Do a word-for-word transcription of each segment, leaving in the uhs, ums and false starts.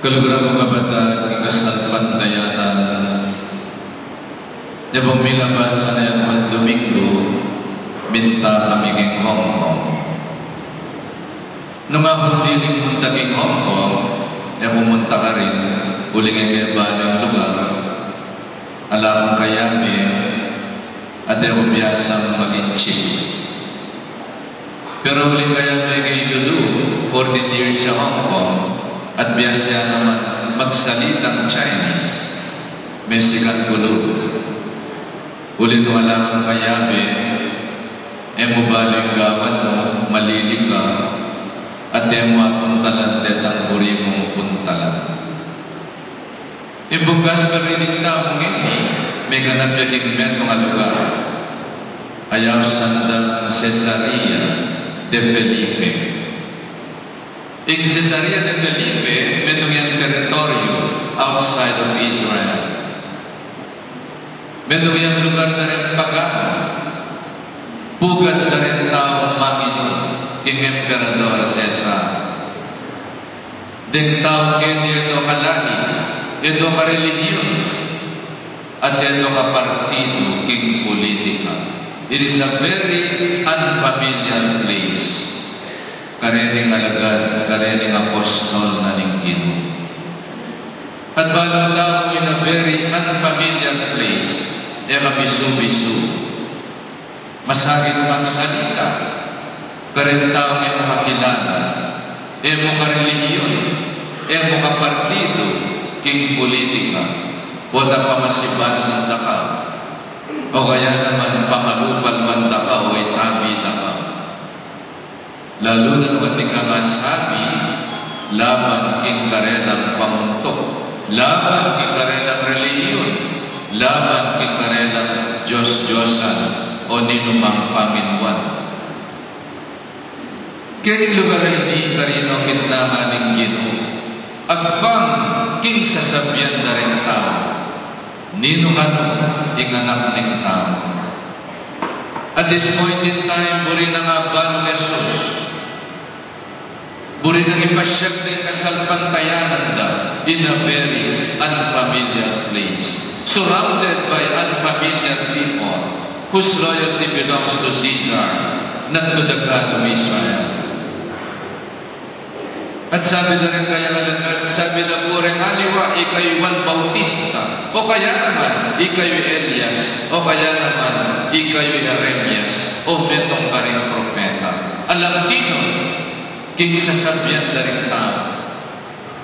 Kaluguran kung kapatad, king kasalpantayanan, nung milabas a nung Domingo, minta kami king Hong Kong. Nung aku diling munta king Hong Kong, e ku munta karin, uling e ke balu ing lugar, ala kung kayabe, at e ku biasang mag-Intsik. Pero uling kayabe king Lulu, fourteen years ya Hong Kong, at biasa ya naman magsalitang Chinese, mesikan ku lu. Uli nung ala kang kayabe, e mu balu ing gawan mu, malili ka, at e mu apuntalan detang buri mung puntalan. Ing bungkas pa rin ning tamu ngeni, meganap ya king metung a lugar, a ausan dang Cesarea de Felipe. Ing Cesarea de Felipe, metung yang teritoryo outside of Israel. Metung yang lugar da ring pagano, pugad da ring taung manginu king Emperador Cesar. Deng tau keni e do kalahi, e do karelihion, at e do kapartidu king pulitika. It is a very unfamiliar place. Karening alagad, karening apostol na ning Ginu. At balu tau in a very unfamiliar place, e kabisu-bisu. Masakit magsalita kareng taung e mu kakilala, e mu karelihion, e mu kapartidu king pulitika, pota pamasibasan da ka, o kaya naman pamalupalwan da ka o itabi da ka. Lalu na nung atin kang asabi laban king karelang pamuntuk, laban king karelang relihion, laban king karelang dios-diosan o ninumang panginuan. Keng lugar a ini, karino kitnan ning Ginu, agpang king sasabian da ring tau, ninu kanu ing Anak ning Tau? At this point in time, buri nang abalu Jesus, buri nang ipasiag ing kasalpantayanan da in a very unfamiliar place, surrounded by unfamiliar people whose loyalty belongs to Caesar, not to the God of Israel. At sabi da ring kayang alagad, sabi na pu reng aliwa, ikayu i Juan Bautista, o kaya naman, ikayu i Elias, o kaya naman, ikayu i Jeremias, o metung karing propeta. Alam ti no, king sasabian da ring tau.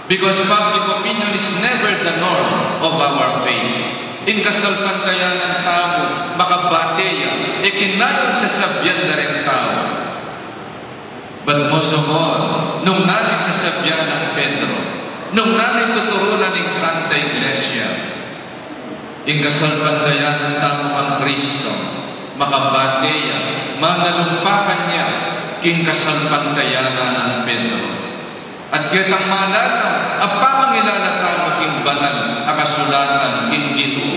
Because public opinion is never the norm of our faith. Ing kasalpantayanan tamu, makabate ya, e king nanung sasabian da ring tau. But most of all, nung nanu ing sasabian nang Pedro, nung nanu ing tuturu na ning Santa Iglesia, ing kasalpantayanan tamu kang Kristo, makabate ya, manalumpakan ya king kasalpantayanan nang Pedro. At ketang malalaw a pamangilala tamu king banal a kasulatan king Ginu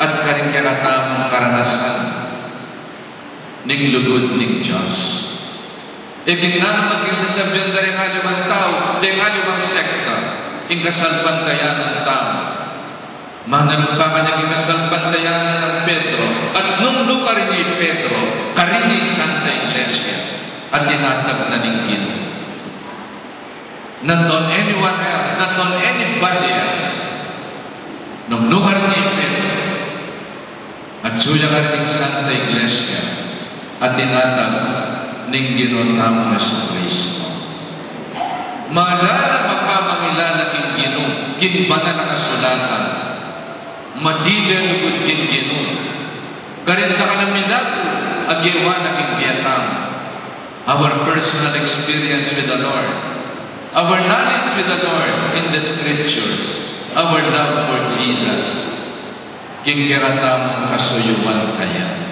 at karing kekatamung karanasan ning lugud ning Dios. E king nanu man king sasabian da ring aliwang tau, deng aliwang sekta, ing kasalpantayanan tamu, manalumpakan ya king kasalpantayanan nang Pedro, at nung nukarin ya i Pedro, karin ya ing Santa Iglesia, at itinatag na ning Ginu. Not on anyone else, not on anybody else. Nung nukarin ya i Pedro, atsu ya karin ing Santa Iglesia, at itinatag ning Ginu tamung Jesucristo. Malalam a pamangilala king Ginu, king banal a kasulatan, madibe lugud king Ginu, karin dakal a minaku a gewa na king bie tamu. Our personal experience with the Lord, our knowledge with the Lord in the Scriptures, our love for Jesus, king kekatamung kasuyuan kaya.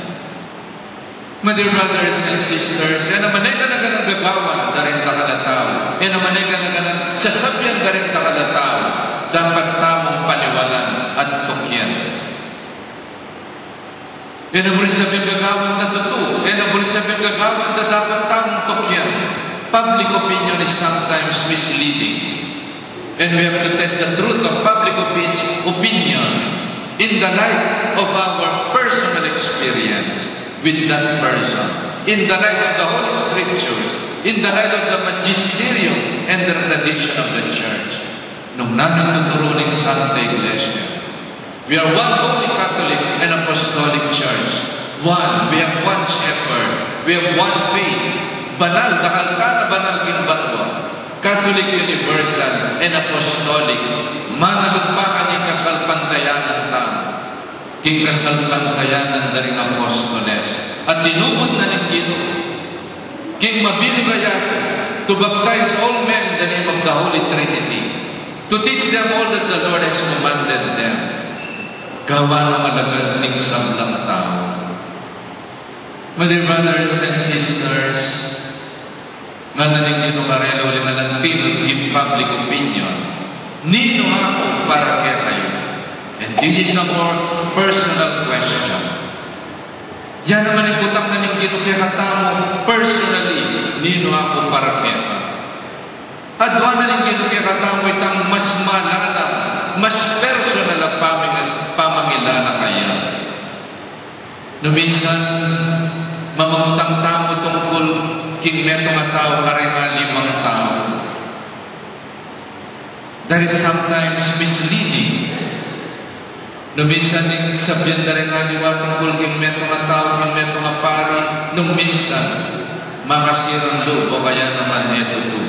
My dear brothers and sisters, e naman e gana-ganang gagawan da ring dakal a tau, e naman e gana-ganang sasabian da ring dakal a tau, dapat tamung paniwalan at tukyan. E na buri sabing gagawan da tutu, e na buri sabing gagawan da dapat tamung tukyan. Public opinion is sometimes misleading. And we have to test the truth of public opi-, opinion in the light of our personal experience with that person, in the light of the Holy Scriptures, in the light of the magisterium and the tradition of the church. Nung namin tuturu ning Santa Iglesia, we are one holy Catholic and Apostolic Church. One, we have one shepherd, we have one faith. Banal, dakal ta na banal king banua. Catholic, universal, and apostolic. Manalung pa ka ning kasalpantayanan tamu, king kasalpantayanan da ring apostoles. At tinubud na ning Ginu king mabibigay to baptize all men in the name of the Holy Trinity, to teach them all that the Lord has commanded them. Gawa na malagad ning sablang tau. My dear brothers and sisters, ngana ning Ginu karela uling alang tinun king public opinion, "Ninu aku para kekayu?" And this is a more personal question. Yan naman ing butang na ning Ginu kekatamu personally, "Ninu aku para keka?" Adwan na ning Ginu kekatamu itang mas malalam, mas personal a pamang-, pamangilala kaya. Nung minsan, mamangutang tamu tungkul king metung a tau kareng aliwang tau, that is sometimes misleading. Nung minsan ing sabian da reng aliwa tungkul king metung a tau, king metung a pari, nung minsan makasirang lub o kaya naman e tutu.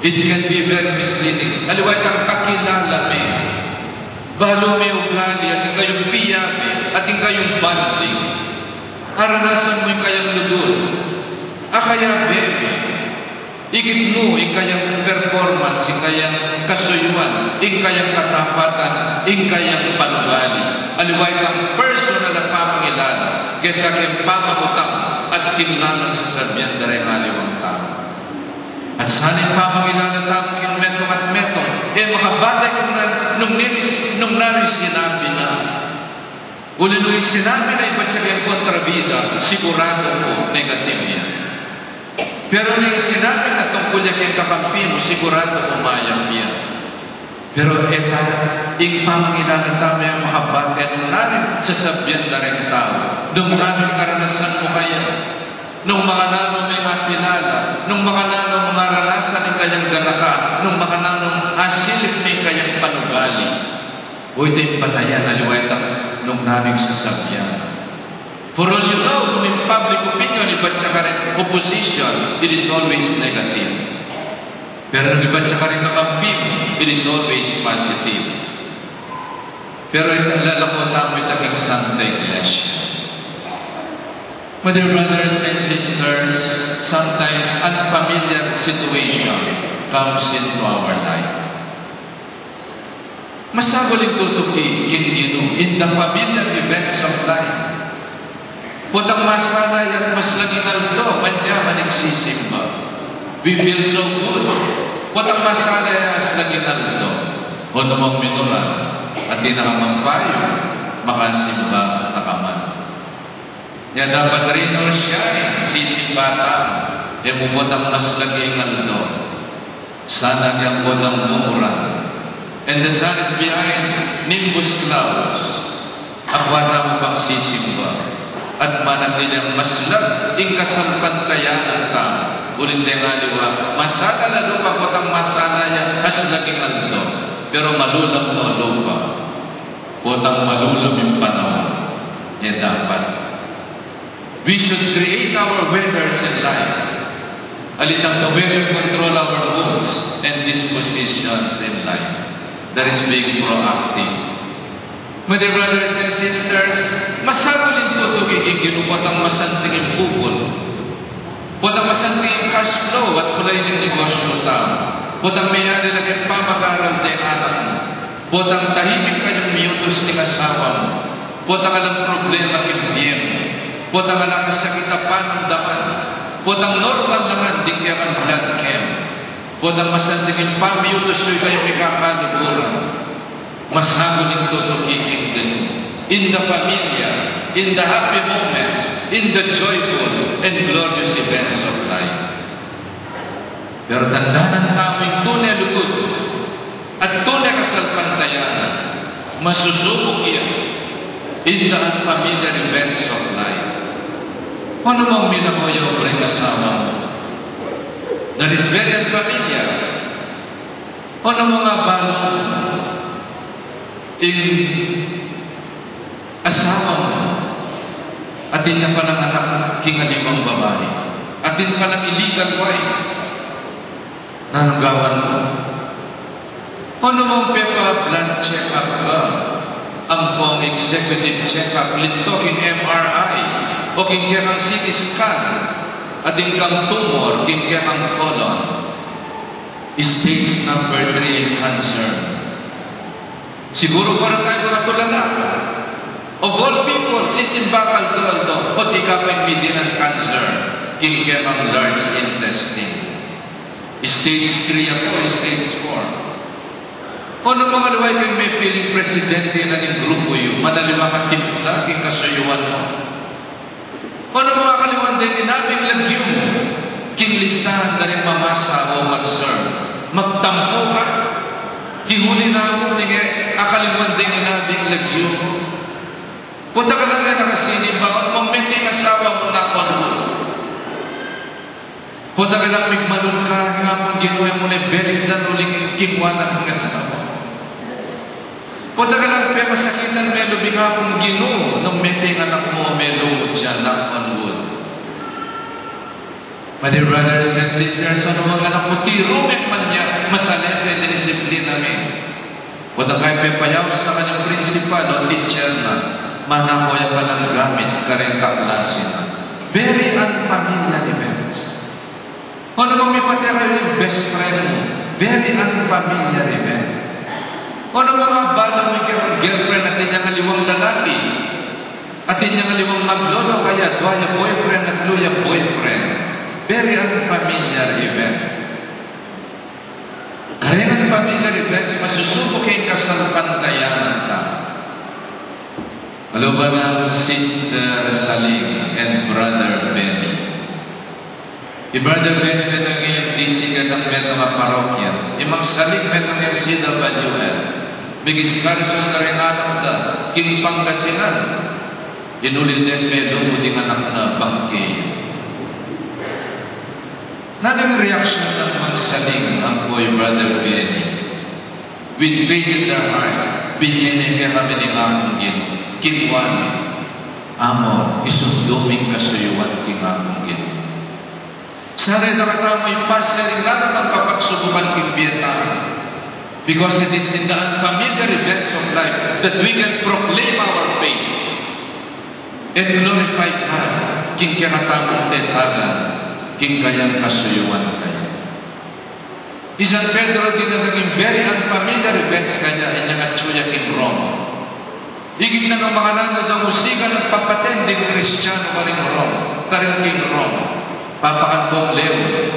It can be very misleading. Aliwa itang kakilala me, balu me ugali, at ing kayung piyabe, at ing kayung bonding. Aranasan mu ing kayang lugud. A kaya bebe, ikit mu ing kayang performance, ing kayang kasuyuan, ing kayang katapatan, ing kayang panugali. Aliwa itang personal a pamangilala kesa king pamangutang at king nanung sasabian da reng aliwang tau. At sana ing pamangilala tamu king metung at metung e makabate nung na-, nung nanu, nung nanu ing sinabi na. Uli nung ing sinabi na ibat ya king kontrabida, siguradu ku negative ya. Pero nung ing sinabi na tungkul ya king kakampi mu, siguradu ku mayap ya. Pero e ta, ing pamangilala tamu e makabate nung nanu ing sasabian da reng tau, nung nanu ing karanasan mu kaya, nung makananu me kakilala, nung makananu mu aranasan ing kayang ganaka, nung makananu asilip me ing kayang panugali. O ita ing batayan, aliwa itang nung nanu ing sasabian. For all you know, nung ing public opinion ibat ya kareng opposition, it is always negative. Pero nung ibat ya kareng kakampi mu, it is always positive. Pero ita, lalako tamu ita king Santa Iglesia. My dear brothers and sisters, sometimes unfamiliar situation comes into our life. Masagul ing tutuki king Ginu in the familiar events of life. Potang masala ya at maslagang aldo, manyamang sisimba. We feel so good. Potang masala ya at maslagang aldo, o nung minuran, atin na ka mang payu, makasimba na ka man. Nya dapat rin o siya, sisimba ta, e mu potang maslagang aldo. Sana nya potang mumuran. And the sun is behind nimbus clouds. Akua tamu pang sisimba. At manatili yang maslag ing kasalpantayanan tamu. Uling deng aliwa, masala la lupa, potang masala ya, maslagang aldo. Pero malulam no lupa. Potang malulam ing panaun. E dapat. We should create our weathers in life. Alitang the way we control our moods and dispositions in life. That is being proactive. My dear brothers and sisters, masagul ing tutuki king Ginu potang masanting ing bubul. Potang masanting ing cash flow at kulay ning negosyu tamu. Potang meyari la king pamag-aral deng anak mu. Potang tahimik kayung miutus ning asawa mu. Potang alang problema king bie mu. Potang alang sakit a panamdaman. Potang normal naman ding kekang blood chem. Potang masanting ing pamiutus yu kayung mikakaluguran. Masagul ing tutuki king Ginu in the familiar, in the happy moments, in the joyful and glorious events of life. Pero tandanan tamu ing tune lugud Masusubuk ya. In the unfamiliar events of life. Onu mang minako ya obra ning asawa mu that is very unfamiliar? Onu mang abalu ing asawa mu, atin ya palang anak king aliwang babai, atin palang illegal wife? Nanung gawan mu? Onu mang pepa-blood check-up ka, ampong executive check-up, linto king M R I, o king kekang C T scan, atin kang tumor king kekang colon? Stage number three in cancer. Siguru para tayu makatulala. Of all people, sisimbang aldo-aldo, pati ka pang may dinan cancer king kekang large intestine. Stage three ya ku, stage four. Onu mang aliwa ing mepiling presidente na ning grupu yu, manaliwa ka timpla king kasuyuan mu? Onu mang aliwang deng inabi ing lagyu mu king listahan da ring mamasa o mag-serve? Magtampu ka king uli na mu ning e akaliwang deng inabi ing lagyu mu? Potang alang e na kasinimba, onu mang mete ing asawa mu na onward? Potang alang migmalul ka, ing Apung Ginu e mu ne belikdan uling king wa na king asawa? Potang alang pemasakitan me lub ing Apung Ginu nung mete ing anak mu o melumud ya na onward? My dear brothers and sisters, onu mang anak mu, tiru me man ya, masalese, dinisiplina me. Potang kaybat pepayaus na kanyang principal o teacher na, manako ya palang gamit kareng kaklase na. Very unfamiliar events. Onu mang mipate ka king best friend mu? Very unfamiliar event. Onu mang abalu mu king girlfriend, atin yang aliwang lalaki, atin yang aliwang maglolo, kaya dua ya boyfriend, tatlu ya boyfriend? Very unfamiliar event. Kareng unfamiliar events, masusubuk ing kasalpantayanan ta. Kaluban nang Sister Saling and Brother Benny. I Brother Benny metung yang D C keng metung a parokya. I Mang Saling metung yang C W L. Mikiskarsyon karing anak da king Pangasinan. Inuli deng melumud ing anak na bangke. Nanung reaction nang Mang Saling ampo i Brother Benny? With faith in their hearts, binye ne kekami ning Apung Ginu. Kimwa ne, Amu, isundu ming kasuyuan king Apung Ginu. Sana ing dakal tamu ipasa ring lalam nang kapagsubukan king bie tamu. Because it is in the unfamiliar events of life that we can proclaim our faith and glorify God king kekatamung tetagan, king kayang kasuyuan kaya. I San Pedro, atin na deng very unfamiliar events kaya, inyang atyu ya king Roma. Ikit na nung makananu deng usikan at papateng ding Kristiano karing Roma, karing king Roma. Papakandong leon.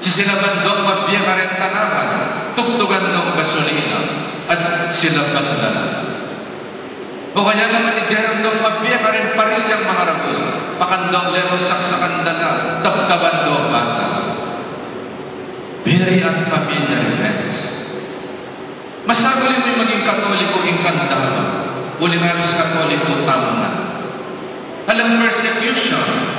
Sisilaban dong mabie kareng tanaman, tugtugan dong gasolina, at silaban da la. O kaya naman, igerang dong mabie kareng parilyang mangaragul, pakandong leon, saksakan da la, tabtaban dong batal. Very unfamiliar events. Masaguli mu maging Katoliko king kandalu, uling halos Katoliko tamu na. Alang persecution.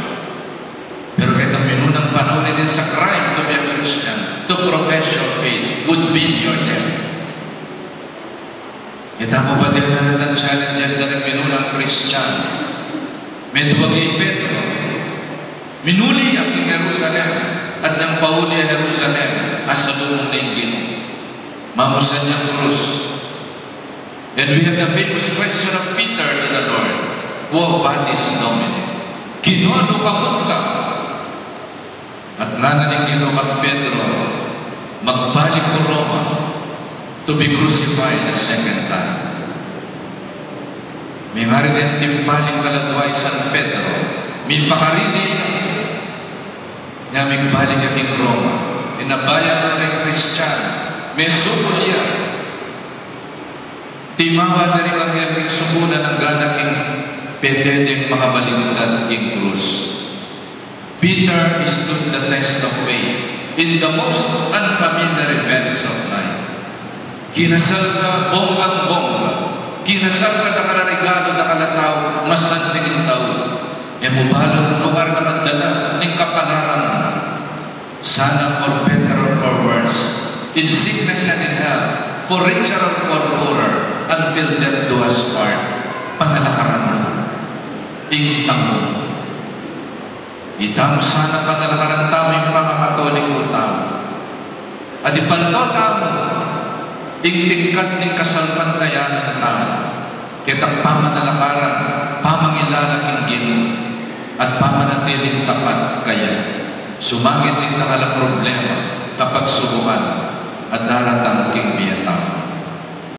Pero ketang minunang panaun ini sa crime to be a Christian, to profess your faith, would mean your death. Kita mu ba deng challenges da ring minunang Kristiyan? Metung i Pedro, minuli ya king Jerusalem, at nang pauli ya Jerusalem, asalubung ne ing Ginu. Mamusan yang krus. And we have the famous question of Peter to the Lord, "Quo vadis, Domine?" Ginu, nu ka munta? At ngana ning Ginu kang Pedro, "Magbalik ku Roma to be crucified the second time." Mingari deng timpal ing kaladua i San Pedro, mipakari ne ya. Nya migbalik ya king Roma. Inabayan na ring Kristiyan, mesubul ya. Timawa da ring anghel king sukulan, anggana king pete deng makabaligtad king krus. Peter stood the test of faith in the most unfamiliar events of life. Kinasal ka bonggang-bongga, Ginasal ka, dakal a regalu, dakal a tau, masanting ing tau. E mu balu nung lugar na magdala ning kapalaran. Sana for better or for worse, in sickness and in health, for richer or for poorer, until death do us part. Panalakaran mu ing tau. Ita mu sana panalakaran tamu ing pangakatoliko tamu. At ipalto tamu ing tingkat ning kasalpantayanan tamu, ketang pamanalakaran, pamangilala king Ginu, at pamanatiling tapat kaya. Sumagit ing dakal a problema, kapagsubukan, at daratang king bie tamu.